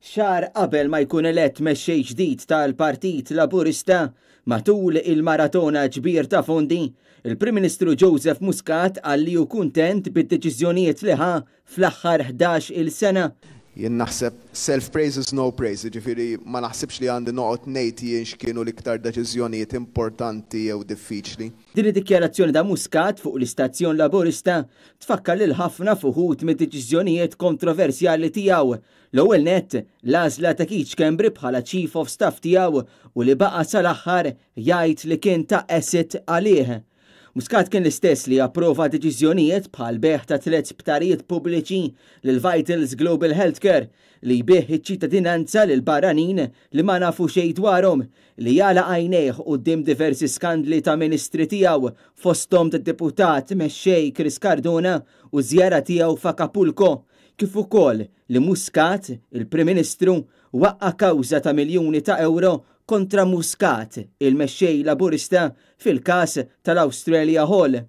Xahar qabel ma jkun elett mexxej ġdid tal-Partit Laburista, matul il-maratona ġbir ta' fondi, il-Prim Ministru Joseph Muscat qal li hu kuntent bid-deċiżjonijiet li ħa fl-aħħar 11-il sena. Jien naħseb self praise is no praise, jiġifieri ma naħsibx li għandi noqgħod ngħid jien x'kienu l-iktar deċiżjonijiet importanti jew diffiċli. Din id-dikjarazzjoni ta' Muscat fuq l-istazzjon Laburista tfakkar lil ħafna f'uħud mid-deċiżjonijiet kontroversjali tiegħu. L-ewwel nett, l-għażla ta' Keith Schembri bħala Chief of Staff tiegħu u li baqa' sal-aħħar jgħid li kien ta' asset għalih. Muscat kien l-istess li approva deċiżjonijiet bħal bejgħ ta' tliet sptarijiet pubbliċi lil Vitals Global Healthcare, li jbigħ iċ-ċittadinanza lil barranin li ma nafu xejn dwarhom, li jagħlaq għajnejh quddiem diversi skandli ta' ministri tiegħu fosthom tad-Deputat Mexxej Chris Cardona u ż-żjara tiegħu f'Acapulco, kif ukoll li Muscat, il-Prim Ministru, waqqa' kawża ta' miljuni ta' ewro kontra Muscat, il-Mexxej Laburista, fil-każ tal-Australia Hall.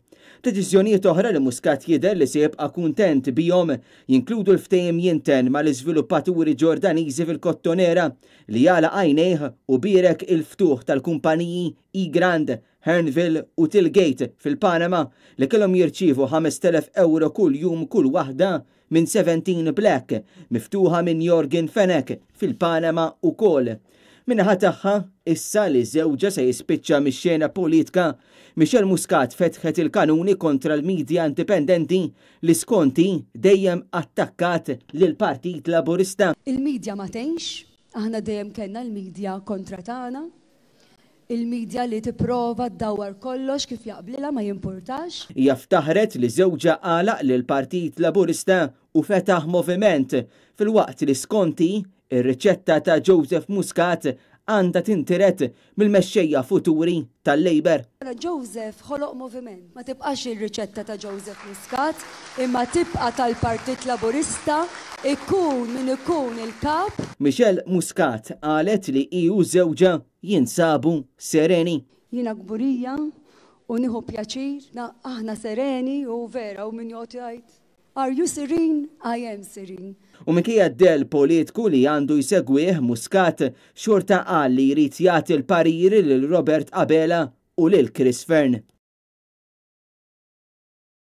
Deċiżjonijiet oħra li Muscat jidher li se jibqa' kuntent bihom jinkludu l-ftehim jinten mal-iżviluppaturi Ġordaniżi fil-Kottonera li għalaq għajnejh u bierek il-ftuħ tal-kumpaniji Egrant, Hearnville u Tillgate fil-Panama li kellhom jirċievu 5,000 ewro kuljum kull waħda minn 17 Black, miftuħa minn Yorgen Fenech fil-Panama ukoll. Min-naħa tagħha, issa li żewġha se jispiċċa mix-xena politika, Michelle Muscat fetħet il-kanuni kontra l-media indipendenti li skont hi dejjem attakkat lill-Partit Laburista. Il-media ma tgħinx, aħna dejjem kellna l-media kontra tagħna. Il-media li tipprova ddawwar kollox kif jaqblilha ma jimpurtax. Hija ftaħret li żewġha għalaq lill-Partit Laburista u fetaħ moviment, filwaqt li skont hi, ir-riċetta ta' Joseph Muscat għandha tintiret mill-mexxejja futuri tal-Labour. Joseph ħoloq moviment. Ma tibqax ir-riċetta ta' Joseph Muscat, imma tibqa' tal-Partit Laburista, ikun min ikun il-kap. Michelle Muscat qalet li hi u żewġha jinsabu sereni. Jiena kburija u nieħu pjaċir, aħna sereni u vera u min joqgħod jgħid Are you serene? I am serene. U minkejja d-dell politiku li għandu jsegwih, Muscat xorta qal li jrid jagħti l-pariri lil Robert Abela u lil Chris Fearne.